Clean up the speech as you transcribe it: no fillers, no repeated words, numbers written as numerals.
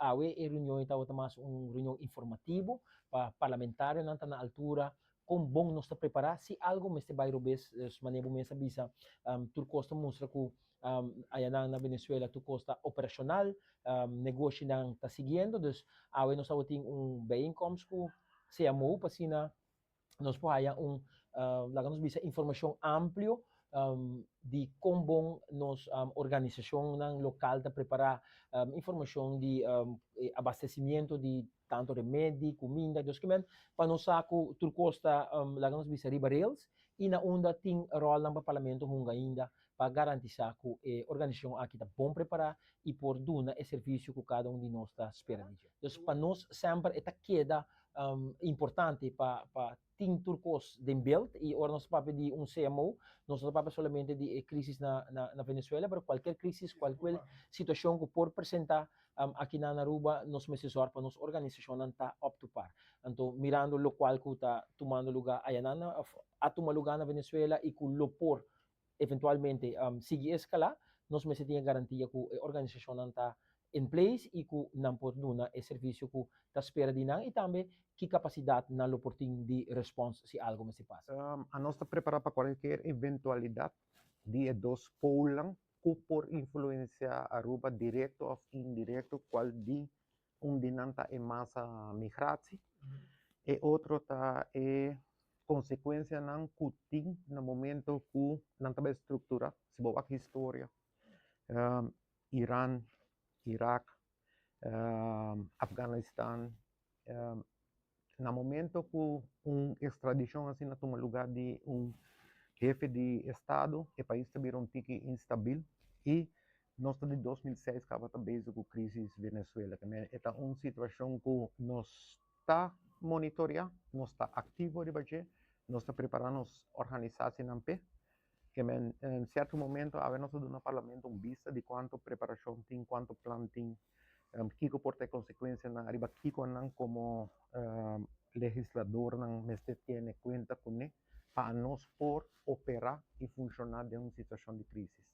Awe e reunion tabata mas un reunion informativo pa parlamentarionan ta na altura kon bon nos ta prepará si algu mester bai robes. Dus manera bo mes a bisa, tur kos ta mustra ku ayanan na Venezuela tur kos ta operashonal, negoshinan ta siguiendo. Dus awe nos tabatin un bijeenkomst ku CMO pa asina nos por haya un, laga nos bisa, informashon amplio di kon bon nos organisashonnan lokal ta prepará, informashon di abastecimiento di tanto remedi, kuminda, dus ke men pa nos sa ku tur kos ta, laga nos bisa, riba rails i na unda tin ròlnan pa parlamento hunga ainda pa garantisá ku e organisashon aki ta bon prepará i por duna e servisio ku kada un di nos ta spera di dje. Dus pa nos semper e ta keda importante pa tin tur kos den beeld i ora nos papia di un CMO, nos no ta papia solamente di e crisis na Venezuela, pero cualkier crisis, cualkier situacion cu por presenta aki na Aruba, nos mester zorg pa nos organisacionnan ta up to par. Anto mirando locual cu ta tumando lugar ayanan of a tuma lugar na Venezuela y cu lo por eventualmente sigui escala, nos mester tin e garantia cu e organisacionnan ta in place y cu nan por duna e servicio cu ta spera di nan y tambe ki capacidad nan lo por tin di response si algo mester pasa. Nos ta prepara pa cualkier eventualidad di e dos poolnan cu por influencia Aruba directo of indirecto, cual di un di nan ta e massa migratie, e otro ta e consecuencianan cu tin na momento cu nan ta bay structura. Si bo wak historia, Iran, Irak, Afganistan, na momento cu un extradicion asina tuma lugar di un hefe di estado, e pais ta bira un tiki instabil y nos ta di 2006 caba ta bezig cu crisis Venezuela. E ta un situacion cu nos ta monitorea, nos ta activo riba dje, nos ta prepara nos organisacionnan p'e. Ke men en cierto momento awe nos ta duna parlamento un bista di cuanto preparacion tin, cuanto plan tin, kico por ta e consecuencianan, ariba kiconan como legisladornan mester tene cuenta cune pa nos por opera y funciona den un situacion di crisis.